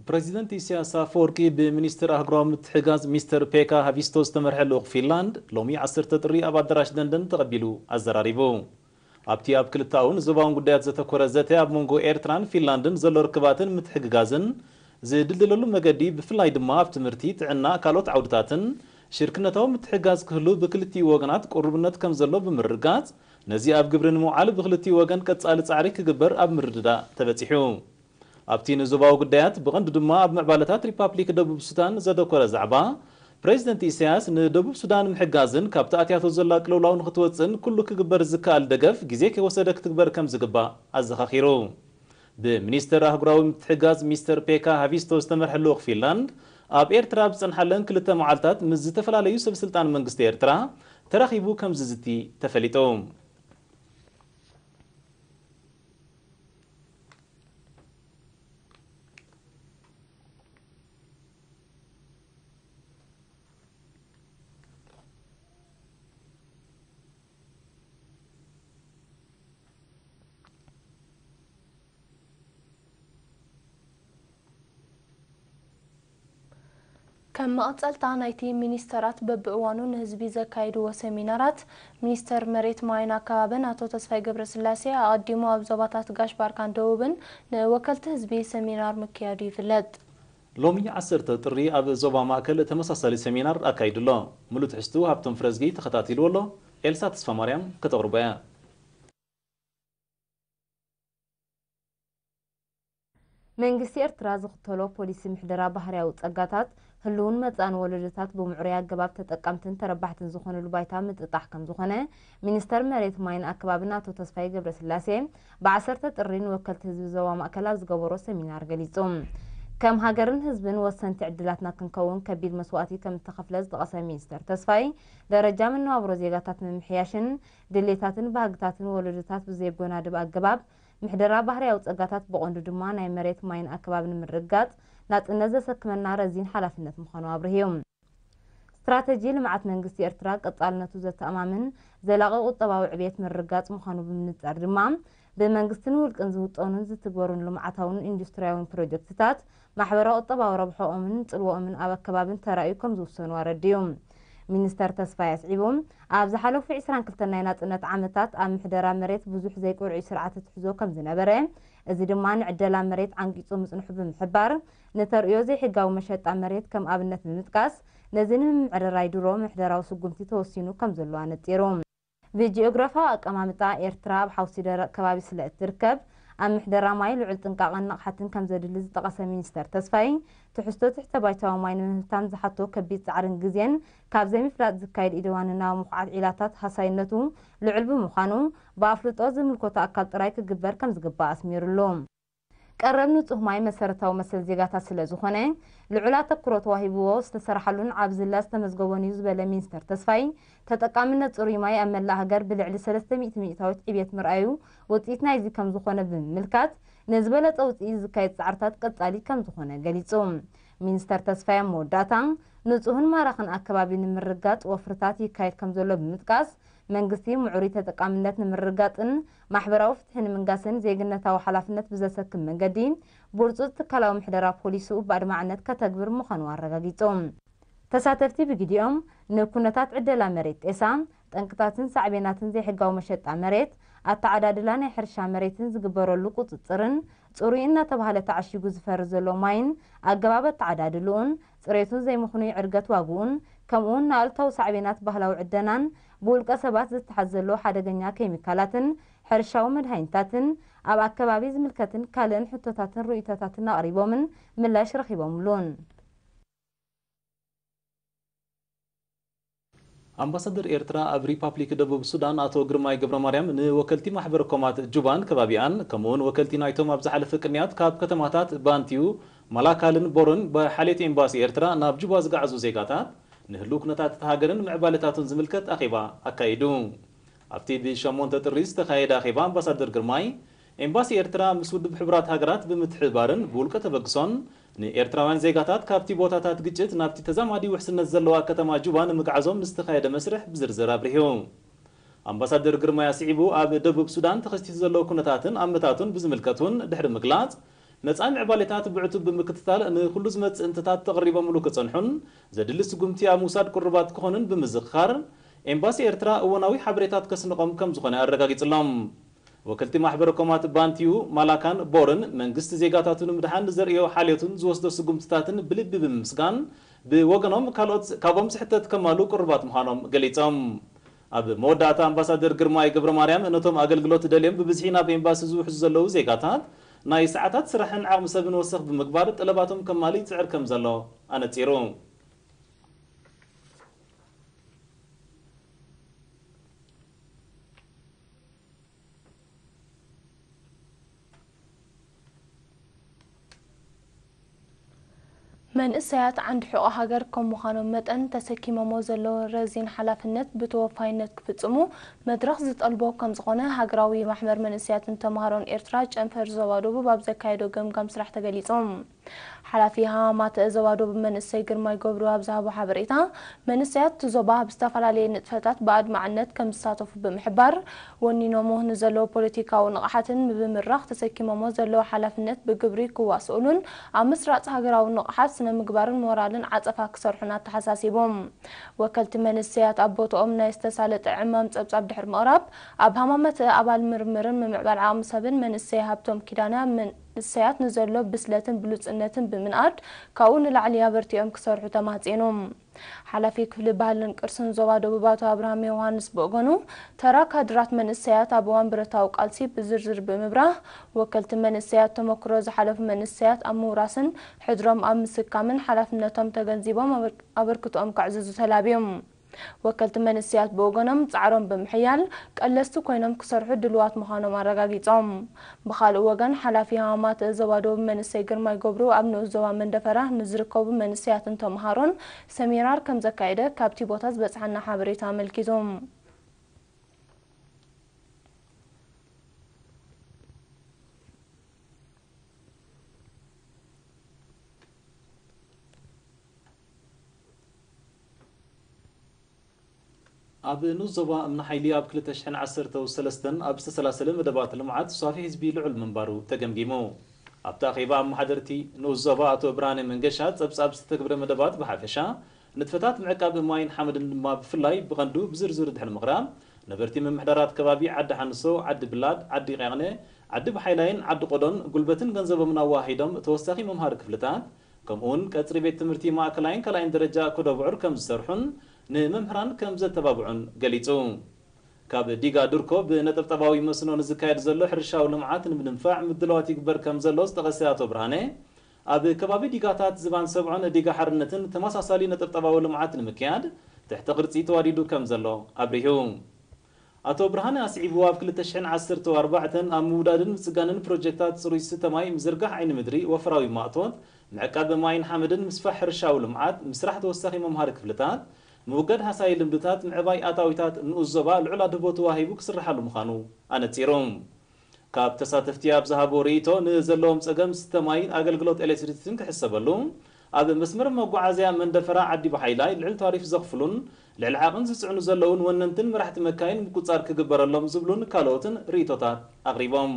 ፕረዚደንት ኢሳያስ ኣፈወርቂ ብሚኒስትር ኣህጉራዊ ምትሕጋዝ ሚስተር ፔካ ሃቪስቶ ዝተመርሐ ልኡኽ ፊንላንድ ሎሚ ዓሰርተ ጥሪ ኣብ ኣዳራሽ ደንደን ተቐቢሉ ኣዘራሪቡ። ኣብቲ ኣብ ክልተኣውን ዞባውን ጉዳያት ዘተኮረ ዘተ ኣብ መንጎ ኤርትራን ፊንላንድን ዘሎ ርክባትን ምትሕግጋዝን ዝድልደለሉ መገዲ ብፍላይ ድማ ኣብ ትምህርቲ፣ ጥዕና፣ ካልኦት ዓውድታትን ሽርክነታዊ ምትሕጋዝ ክህሉ ብክልቲኡ ወገናት ቅሩብነት ከም ዘሎ ብምርግጋጽ ነዚ ኣብ ግብሪ ንምውዓል ብክልቲኡ ወገን ቀጻሊ ጻዕሪ ክግበር ኣብ ምርድዳእ ተበጺሑ። ኣብቲ ንዞባዊ ጉዳያት ብቐንዱ ድማ ኣብ ምዕባለታት ሪፓብሊክ ደቡብ ሱዳን ዘተኮረ ዛዕባ፣ ፕሬዚደንት ኢሳያስ ንደቡብ ሱዳን ምሕጋዝን ካብቲ ኣትያቶ ዘላ ቅልውላው ንክትወፅእን ኩሉ ክግበር ዝከኣል ደገፍ ግዜ ከይወሰደ ክትግበር ከም ዝግባእ ኣዘኻኺሩ። ብሚኒስተር ኣህጉራዊ ምትሕጋዝ ሚስተር ፔካ ሃቪስቶ ዝተመርሐ ልኡኽ ፊንላንድ ኣብ ኤርትራ ኣብ ዝጸንሓለን ክልተ መዓልታት ምስ ዝተፈላለዩ ሰብ ስልጣን መንግስቲ ኤርትራ ተራኺቡ ከም ዝዝቲ ተፈሊጡ። ከም መቐጸልታ ናይቲ ሚኒስተራት በብእዋኑ ንህዝቢ ዘካይድዎ ሰሚናራት፣ ሚኒስተር መሬት ማይን ኣከባብን ኣቶ ተስፋይ ገብረስላሴ ኣቐዲሙ ኣብ ዞባታት ጋሽ ባርካን ደቡብን ንወከልቲ ህዝቢ ሰሚናር ምክያዱ ይፍለጥ። ሎሚ ዓሰርተ ጥሪ ኣብ ዞባ ማእከል ተመሳሳሊ ሰሚናር ኣካይዱ ኣሎ። ሙሉእ ትሕዝትኡ ሃብቶም ፍረዝጊ ተኸታቲልዎ ኣሎ። ኤልሳ ተስፋማርያም ከተቕርቦ እያ። መንግስቲ ኤርትራ ዝኽተሎ ፖሊሲ ምሕደራ ባህርያዊ ጸጋታት፣ ህሉውን መጻእን ወለዶታት ብምዕሩይ ኣገባብ ተጠቀምትን ተረባሕትን ዝኾኑሉ ባይታ ምጥጣሕ ከም ዝኾነ፣ ሚኒስተር መሬት ማይን ኣከባብን ኣቶ ተስፋይ ገብረስላሴ፣ ብዓሰርተ ጥሪ ንወከልቲ ህዝቢ ዞባ ማእከል ኣብ ዝገበሮ ሰሚናር ገሊጹ። ከም ሃገርን ህዝብን ወሰንቲ ዕድላትና ክንከውን ከቢድ መስዋእቲ ከም እተኸፍለ ዝጠቐሰ ሚኒስተር ተስፋይ፣ ደረጃ መነባብሮ ዜጋታት ምምሕያሽን ድሌታትን ባህግታትን ወለዶታት ብዘየጎናድብ ኣገባብ ምሕደራ ባህርያዊ ጸጋታት ብቐንዱ ድማ ናይ መሬት ማይን ኣከባብን ምርግጋጽ ናጽነት ዘሰክመና ረዚን ሓላፍነት ምዃኑ ኣብርህዩ። ስትራተጂ ልምዓት መንግስቲ ኤርትራ ቀጻልነቱ ዘተኣማምን ዘላቒ ቁጠባዊ ዕብየት ምርግጋጽ ምዃኑ ብምንጻር ድማ ብመንግስትን ውልቅን ዝውጠኑን ዝትግበሩን ልምዓታውን ኢንዱስትርያውን ፕሮጀክትታት ማሕበራዊ ቁጠባዊ ረብሖኦምን ጽልዎኦምን ኣብ ኣከባብን ተራእዩ ከም ዝውሰኑ ኣረድዩ። ሚኒስተር ተስፋይ ኣስዒቡ፣ ኣብ ዝሓለፉ ዕስራን ክልተን ናይ ናጽነት ዓመታት ኣብ ምሕደራ መሬት ብዙሕ ዘይቅርዑይ ስርዓተ ትሕዞ ከም ዝነበረ፣ እዚ ድማ ንዕደላ መሬት ዓንቂጹ ምጽንሑ ብምሕባር፣ ንተርእዮ ዘይሕጋዊ መሸጣ መሬት ከም ኣብነት ብምጥቃስ፣ ነዚ ንምምዕርራይ ድሮ ምሕደራዊ ስጉምቲ ተወሲኑ ከም ዘሎ ኣነጺሩ። ብጂኦግራፋዊ ኣቀማምጣ ኤርትራ ኣብ ሓውሲ ደረቕ ከባቢ ስለ እትርከብ፣ ኣብ ምሕደራ ማይ ልዑል ጥንቃቐን ንቕሓትን ከም ዘድሊ ዝጠቐሰ ሚኒስተር ተስፋይ፣ ትሕዝቶ ትሕተ ባይታዊ ማይ ንምህብታም ዝሓቶ ከቢድ ጻዕርን ግዜን ካብ ዘይምፍላጥ ዝካየድ ኢደ ዋንናዊ ምኹዓት ዒላታት ሃሳይነቱ ልዑል ብምዃኑ፣ ብኣፍልጦ ዝምልከቶ ኣካል ጥራይ ክግበር ከም ዝግባእ ኣስሚሩሉ። ቀረብ ንጹህ ማይ መሰረታዊ መሰል ዜጋታት ስለ ዝኾነ፣ ልዑል ኣተኩሮ ተዋሂብዎ ዝተሰርሓሉን ዓቢ ዝላ ዝተመዝገቦን እዩ ዝበለ ሚኒስተር ተስፋይ፣ ተጠቃምነት ጽሩይ ማይ ኣብ መላእ ሃገር ብልዕሊ ሰለስተ ሚእቲ ሚእታዊት ዕብየት ምርኣዩ ውጽኢት ናይዚ ከም ዝኾነ ብምምልካት፣ ንዝበለጸ ውጽኢት ዝካየድ ጻዕርታት ቀጻሊ ከም ዝኾነ ገሊጹ። ሚኒስተር ተስፋይ ኣብ መወዳእታ፣ ንጹህን ማራኽን ኣከባቢ ንምርግጋጽ ወፍርታት ይካየድ ከም ዘሎ ብምጥቃስ፣ መንግስቲ ምዕሩይ ተጠቃምነት ንምርግጋጽን ማሕበራዊ ፍትሒ ንምንጋስን ዜግነታዊ ሓላፍነት ብዘሰክም መንገዲ ብርጹጽ ትካላዊ ምሕደራ ፖሊሲኡ ብኣድማዕነት ከተግብር ምዃኑ ኣረጋጊጹ። ተሳተፍቲ ብግዲኦም፣ ንኩነታት ዕደላ መሬት ጤሳ፣ ጠንቅታትን ሳዕቤናትን ዘይሕጋዊ መሸጣ መሬት፣ ኣተዓዳድላ ናይ ሕርሻ መሬትን ዝግበረሉ ቁጽጽርን፣ ጽሩይ እናተባህለ ተዓሺጉ ዝፈሪ ዘሎ ማይን ኣገባብ ኣተዓዳድልኡን፣ ጽሬቱን ዘይምኽኑይ ዕርገት ዋግኡን፣ ከምኡውን ንኣሉታዊ ሳዕቤናት ባህላዊ ዕደናን ብውልቀ ሰባት ዝተሓዝ ዘሎ ሓደገኛ ኬሚካላትን ሕርሻዊ መድሃኒታትን ኣብ ኣከባቢ ዝምልከትን ካልእን ሕቶታትን ርእይቶታትን ኣቕሪቦምን ምላሽ ረኺቦምሉን። ኣምባሳደር ኤርትራ ኣብ ሪፓብሊክ ደቡብ ሱዳን ኣቶ ግርማይ ገብረማርያም ንወከልቲ ማሕበር ኮማት ጁባን ከባቢኣን ከምኡውን ወከልቲ ናይቶም ኣብ ዝሓለፈ ቅንያት ካብ ከተማታት ባንቲዩ፣ ማላካልን ቦሮን ብሓልዮት ኤምባሲ ኤርትራ ናብ ጁባ ዝገዓዙ ዜጋታት ንህልው ኩነታት እታ ሃገርን ምዕባለታቱን ዝምልከት ኣኼባ ኣካይዱ። ኣብቲ ብሸሞንተ ጥሪ ዝተኻየደ ኣኼባ ኣምባሳደር ግርማይ፣ ኤምባሲ ኤርትራ ምስ ውድብ ሕቡራት ሃገራት ብምትሕብባርን ብውልቀ ተበግሶን ንኤርትራውያን ዜጋታት ካብቲ ቦታታት ግጭት ናብቲ ተዛማዲ ውሕስነት ዘለዋ ከተማ ጁባ ንምግዓዞም ንዝተኻየደ መስርሕ ብዝርዝር ኣብሪሁ። ኣምባሳደር ግርማይ ኣስዒቡ፣ ኣብ ደቡብ ሱዳን ተኸሲቱ ዘሎ ኩነታትን ኣመታቱን ብዝምልከት እውን ድሕሪ ምግላጽ፣ መጻኢ ምዕባሌታት ብዕቱብ ብምክትታል ንኹሉ ዝመጽእ እንትታት ተቐሪቦምሉ ክጸንሑን ዘድሊ ስጉምቲ ኣብ ምውሳድ ቅሩባት ክኾኑን ብምዝኽኻር፣ ኤምባሲ ኤርትራ እወናዊ ሓበሬታት ከስንቖም ከም ዝኾነ ኣረጋጊጽሎም። ወከልቲ ማሕበረ ኮማት ባንቲዩ፣ ማላካን ቦርን መንግስቲ ዜጋታቱ ንምድሓን ንዘርእዮ ሓልዮትን ዝወስዶ ስጉምትታትን ብልቢ ብምምስጋን፣ ብወገኖም ካልኦት ካብኦም ዝሕተት ከማሉ ቅሩባት ምዃኖም ገሊጾም። ኣብ መወዳእታ ኣምባሳደር ግርማይ ገብረ ማርያም ነቶም ኣገልግሎት ደልዮም ብብዝሒ ናብ ኤምባሲ ዝውሕዙ ዘለዉ ዜጋታት ናይ ሰዓታት ስራሕን ዓቕሚ ሰብን ወሰኽ ብምግባር ጠለባቶም ከማሊ ይጽዕር ከም ዘሎ ኣነጺሩ። መንእሰያት ዓንዲ ሕቖ ሃገር ከም ምዃኖም መጠን፣ ተሰኪሞሞ ዘለዉ ረዚን ሓላፍነት ብተወፋይነት ክፍጽሙ መድረኽ ዝጠልቦ ከም ዝኾነ ሃገራዊ ማሕበር መንእሰያትን ተምሃሮን ኤርትራ ጨንፈር ዞባ ደቡብ ኣብ ዘካየዶ ገምጋም ስራሕ ተገሊጹ። ሓላፊ ሃማማተ ዞባ ደቡብ መንእሰይ ግርማይ ገብሩ ኣብ ዝሃቦ ሓበሬታ፣ መንእሰያት እቲ ዞባ ኣብ ዝተፈላለየ ንጥፈታት ብኣድማዕነት ከም ዝሳተፉ ብምሕባር፣ ወኒኖሞ ንዘለዉ ፖለቲካዊ ንቕሓትን ብምምራኽ ተሰኪሞሞ ዘለዉ ሓላፍነት ብግብሪ ክዋስኡሉን ኣብ ምስራጽ ሃገራዊ ንቕሓት ስነ ምግባርን ሞራልን ዓጸፋ ክሰርሑን ኣተሓሳሲቦም። ወከልቲ መንእሰያት ኣብ ቦታኦም ናይ ዝተሳለጠ ዕማም ጸብጻብ ድሕሪ ምቕራብ፣ ኣብ ሃማመተ ኣባል ምርምርን ምምዕባል ዓቕሚ ሰብን መንእሰይ ሃብቶም ኪዳነ፣ መንእሰያት ንዘሎ ብስለትን ብሉጽነትን ብምንኣድ፣ ካብኡ ንላዕሊ ኣበርቲዖም ክሰርሑ ተማህጺኖም። ሓላፊ ክፍሊ ባህልን ቅርስን ዞባ ደቡብ ኣቶ ኣብርሃም ዮሃንስ ብወገኑ፣ ተራ ካድራት መንእሰያት ኣብ እዋን ብረታዊ ቃልሲ ብዝርዝር ብምብራህ፣ ወከልቲ መንእሰያት ተመክሮ ዝሓለፉ መንእሰያት ኣብ ምውራስን ሕድሮም ኣብ ምስካምን ሓላፍነቶም ተገንዚቦም ኣበር-፣ ኣበርክቶኦም ከዕዝዙ ተላብዮም። ወከልቲ መንእሰያት ብወገኖም ጻዕሮም ብምሕያል ቀለስቲ ኮይኖም ክሰርሑ ድልዋት ምዃኖም ኣረጋጊጾም። ብኻልእ ወገን፣ ሓላፊ ሃማማተ ዞባ ደቡብ መንእሰይ ግርማይ ገብሩ ኣብ ንኡስ ዞባ መንደፈራ ንዝርከቡ መንእሰያትን ተምሃሮን ሰሚናር ከም ዘካየደ ካብቲ ቦታ ዝበጽሓና ሓበሬታ ኣመልኪቱ። ኣብ ንኡስ ዞባ እምኒ ሓይሊ ኣብ ክልተ ሽሕን ዓሰርተው ሰለስተን ኣብ ዝተሰላሰለ መደባት ልምዓት ሱታፌ ህዝቢ ልዑል ምንባሩ ተገምጊሙ። ኣብቲ ኣኼባ ኣመሓደርቲ ንኡስ ዞባ ኣቶ ብርሃነ መንገሻ ጸብጻብ ዝተተግብረ መደባት ብሓፈሻ፣ ንጥፈታት ምዕቃብ ማይን ሓመድን ድማ ብፍላይ ብቐንዱ ብዝርዝር ድሕሪ ምቕራብ፣ ነበርቲ ምምሕዳራት ከባቢ ዓዲ ሓንሶ፣ ዓዲ ብላድ፣ ዓዲ ቃቕነ፣ ዓዲ ብሓይላይን ዓዲ ቆዶን ጉልበትን ገንዘቦምን ኣወሃሂዶም ተወሳኺ መምሃሪ ክፍልታት፣ ከምኡውን ቀጽሪ ቤት ትምህርቲ ማእከላይን ካልኣይን ደረጃ ኮደብዑር ከም ዝሰርሑን ንመምህራን ከም ዘተባብዑን ገሊጹ። ካብ ዲጋ ድርኮ ብነጠብጣባዊ መስኖ ንዝካየድ ዘሎ ሕርሻዊ ልምዓት ንምድንፋዕ ምድላዋት ይግበር ከም ዘሎ ዝጠቐሰ ኣቶ ብርሃነ፣ ኣብ ከባቢ ዲጋታት ዝባን ሰብዖን ዲጋ ሓርነትን ተመሳሳሊ ነጠብጣባዊ ልምዓት ንምክያድ ትሕተ ቅርጺ ተዋዲዱ ከም ዘሎ ኣብሪሁ። ኣቶ ብርሃነ ኣስዒቡ፣ ኣብ ክልተ ሽሕን ዓሰርተው ኣርባዕተን ኣብ ምውዳድን ምጽጋንን ፕሮጀክታት ጽሩይ ዝስተ ማይ፣ ምዝርጋሕ ዓይኒ ምድሪ፣ ወፈራዊ ማእቶት፣ ምዕቃብ ማይን ሓመድን፣ ምስፋሕ ሕርሻዊ ልምዓት፣ ምስራሕ ተወሳኺ መምሃሪ ክፍልታት፣ ምውጋድ ሃሳዪ ልምድታት፣ ምዕባይ ኣታዊታት ንኡስ ዞባ ልዑል ኣድህቦ ተዋሂቡ ክስርሓሉ ምዃኑ ኣነጺሩ። ካብ ተሳተፍቲ ኣብ ዝሃቦ ርእይቶ፣ ንዘለዎም ጸገም ዝስተ ማይን ኣገልግሎት ኤሌክትሪክን ክሕሰበሉ፣ ኣብ መስመር መጓዓዝያ መንደፈራ ዓዲ ባሓይላይ ልዑል ታሪፍ ዘኽፍሉን ልዕሊ ዓቕን ዝጽዕኑ ዘለውን ወነንትን መራሕቲ መካይን ምቁጽጻር ክግበረሎም ዝብሉን ካልኦትን ርእይቶታት ኣቕሪቦም።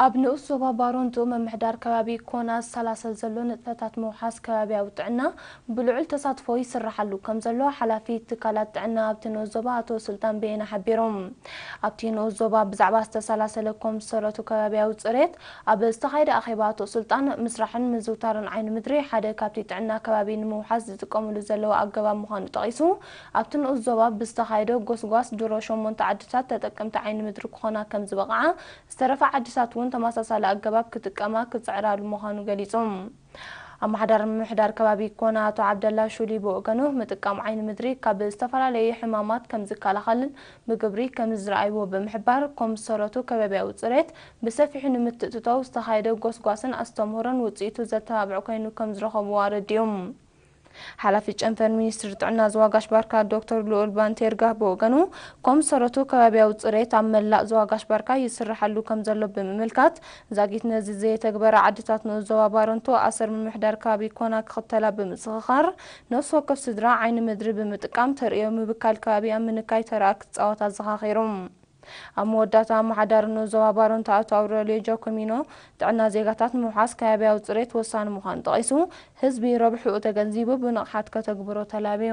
ኣብ ንኡስ ዞባ ባሮንቱ ምምሕዳር ከባቢ ኮና ዝሰላሰል ዘሎ ንጥፈታት ምውሓስ ከባቢያዊ ጥዕና ብልዑል ተሳትፎ ይስራሓሉ ከም ዘሎ ሓላፊ ትካላት ጥዕና ኣብቲ ንኡስ ዞባ ኣቶ ስልጣን በየነ ሓቢሮም። ኣብቲ ንኡስ ዞባ ብዛዕባ ዝተሰላሰለ ኮምሰረቱ ከባቢያዊ ጽሬት ኣብ ዝተኻየደ ኣኼባ ኣቶ ስልጣን፣ ምስራሕን ምዝውታርን ዓይኒ ምድሪ ሓደ ካብቲ ጥዕና ከባቢ ንምውሓስ ዝጥቀምሉ ዘለዉ ኣገባብ ምዃኑ ጠቒሱ፣ ኣብቲ ንኡስ ዞባ ብዝተኻየደ ጎስጓስ ድሮ ሸሞንተ ዓድታት ተጠቀምቲ ዓይኒ ምድሪ ክኾና ከም ዝበቕዓ፣ ዝተረፋ ዓድታት እውን ተመሳሳሊ ኣገባብ ክጥቀማ ክጽዕራሉ ምዃኑ ገሊጹ። ኣመሓዳሪ ምምሕዳር ከባቢ ኮና ኣቶ ዓብደላ ሹሊ ብወገኑ፣ ምጥቃም ዓይኒ ምድሪ ካብ ዝተፈላለዩ ሕማማት ከም ዝከላኸልን ብግብሪ ከም ዝረኣይዎ ብምሕባር፣ ኮምሰረቱ ከባቢያዊ ጽሬት ብሰፊሑ ንምትእትታው ዝተኻየደ ጎስጓስን ኣስተምህሮን ውጽኢቱ ዘተባብዕ ኮይኑ ከም ዝረኸብዎ ኣረዲኡ። ሓላፊ ጨንፈር ሚኒስትሪ ጥዕና ዞባ ጋሽ ባርካ ዶክተር ልኡል ባንቴርጋ ብወገኑ፣ ኮምሰረቱ ከባቢያዊ ጽሬት ኣብ መላእ ዞባ ጋሽ ባርካ ይስራሓሉ ከም ዘሎ ብምምልካት፣ ዛጊት ነዚ ዘየተግበራ ዓድታት ንኡስ ዞባ ባረንቱ ኣሰር ምምሕዳር ከባቢ ኮና ክኽተላ ብምዝኽኻር፣ ነፍሲ ወከፍ ስድራ ዓይኒ ምድሪ ብምጥቃም ተርእዮ ምብካል ከባቢ ኣብ ምንካይ ተራ ክትጻወት ኣዘኻኺሩ። ኣብ መወዳእታ ኣመሓዳሪ ንኡስ ዞባ ባረንቱ ኣቶ ኣውረልዮ ጃኮሚኖ፣ ጥዕና ዜጋታት ምውሓስ ከባቢያዊ ጽሬት ወሳኒ ምዃኑ ጠቒሱ፣ ህዝቢ ረብሕኡ ተገንዚቡ ብንቕሓት ከተግብሮ ተላብዩ።